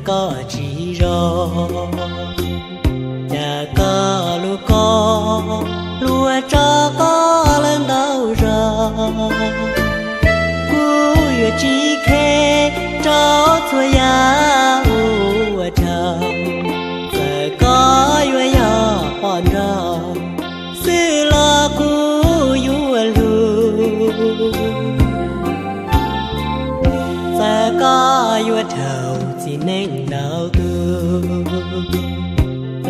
Koj tsis zoo, cas koj lub koob luag tso koj lawm ntau zog. Kuv yuav tsis khe rau txhua yam ua rhawv, txawm koj yuav yog poj nrog xwb los kuv yuav hlub. Txawm koj yuav raug txiv neej ntau tus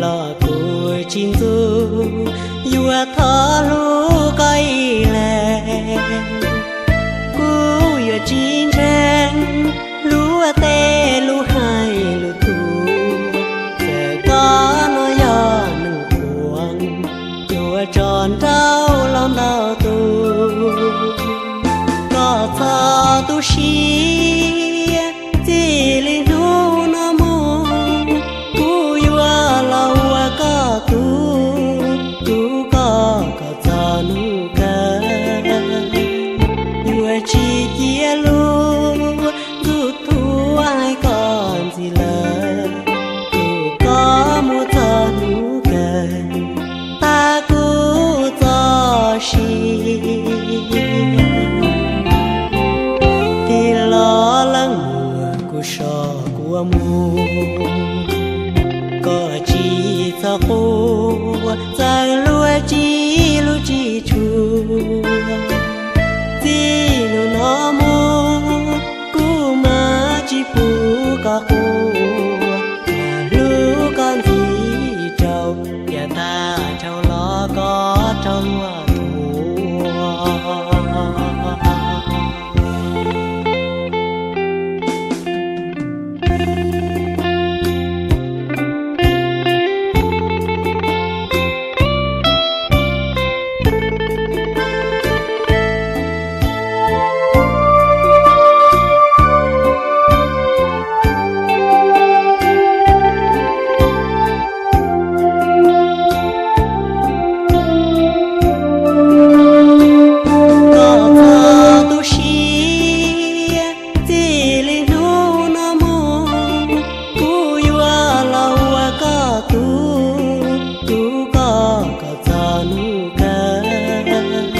los kuv tsis ntxub, yuav thov hlub koj ib leeg. Kuv yuav tsis ntseeg luag tej lus hais lus thuam, txawm koj no yog nws quav, yuav tso nraug los ntau tus. Koj txhob tu siab, txij li hnub no mus kuv yuav los ua koj tug, tug koj kom txog hnub kawg. Yuav tsis cia lub ntxub thuam hais koj ntxiv lawm, tug koj mus txog hnub kawg, tag kuv txoj sia. Tig los leej muag kuv so kuv mus, koj tsis txhob quaj, txawm luag tsis hlub tsis tshua. Txij hnub no mus kuv mam tsis pub koj quaj, hlub koj ntxiv rau, yav tag dhau los koj raug luag thuam. Koj txhob tu siab, txij li hnub no mus kuv yuav los ua koj tug, tug koj kom txog hnub kawg.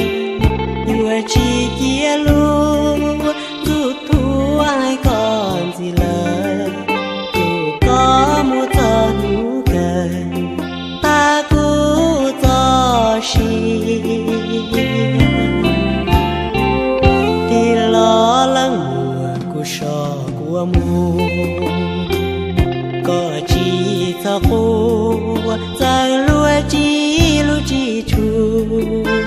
Yuav tsis cia lub ntxub thuam hais koj ntxiv lawm, tug koj mus txog hnub kawg, tag kuv txoj sia. Tig los leej muag kuv so kuv mus, koj tsis txhob quaj, txawm luag tsis hlub tsis tshua.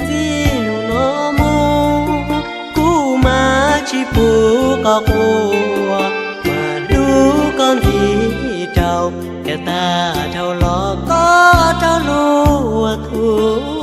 Txij hnub no mus kuv mam tsis pub koj quaj, mam hlub koj ntxiv rau, yav tag dhau los koj raug luag thuam.